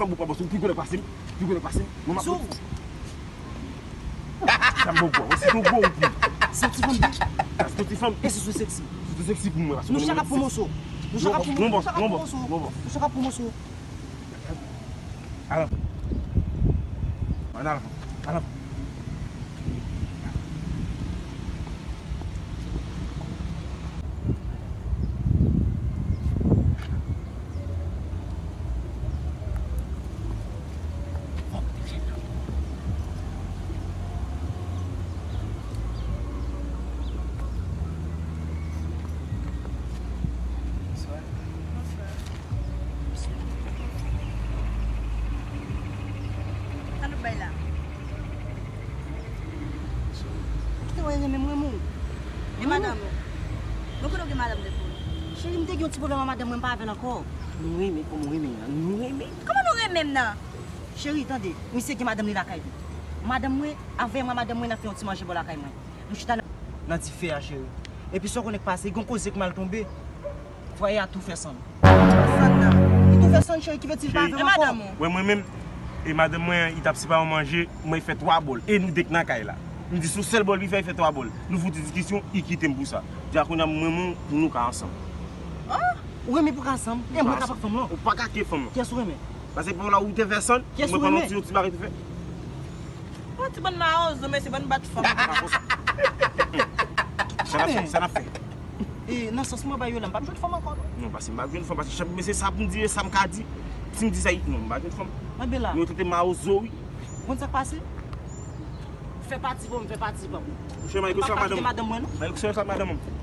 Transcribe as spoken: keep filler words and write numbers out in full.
Ou pa bòs ou pi gwo nèg pase m, pi gwo nèg pase m. Mwen m ap... Sou. Sa m bon gwo, mwen se yon gwo ou pi. Se yon ti fanm pi. Sa se yon ti fanm. E si sou seksi? Sou seksi pou mwen, paske... Nou chak ap pou moso. Nou chak ap pou moso. Nou chak ap pou moso. Alan. Ann alan. Alan. Sa n ap bay la? Kite w renmen m, renmen w. E madanm ou? Mwen konnen w gen madanm depi w... Cheri, m te gen yon ti pwoblèm ak madanm mwen, m pa avè l ankò. Nou renmen kòman w renmen l lan, nou renmen. Kòman nou renmen m nan? Cheri, tande, misye gen madanm li lakay li. Madanm mwen, avè mwen, madanm mwen, n ap fè yon ti manje bò lakay mwen. Nou chita nan, nan dife a, cheri. Epi sa w konnen k pase, gen yon koze k mal tonbe. Fwaye a tou fè sann. Sann nan. Li tou fè sann, cheri, ki vle di l pa avè m ankò. E madanm ou? Wè mwen menm, e madanm mwen, li t ap separe yon manje, mwen fè twa bòl. E nou de k nan kay la. M di se yon sèl bòl li fè, li fè twa bòl. Nou fouti diskisyon, li kite m pou sa. Jodi a kounye a mwen menm ou, pou nou ka ansanm. Ou renmen pou ka ansanm? E mwen k ap ak fanm lan? Ou pa ka ke fanm lan. Kiyès ou renmen? Paske pou la ou te fè sann, mwen pandan ti, ti bagay te fè. Yon ti bann mawozo, mesye, bann bat fanm. Sa n ap fè, sa n ap fè. E nan sans mwen ba yo la, m p ap jwenn fanm ankò, non. Non, paske m p ap jwenn fanm, paske chak, mesye, sa pou m di, e sa m ka di. Si m di sa, non, m pa jwenn fanm. Anben la. Nou trete m mawozo, wi. Konn sa k pase? Fè pati pou mwen, fè pati pou mwen. Monchè, m al konsa ak madanm mwen. M al konsa ak madanm mwen.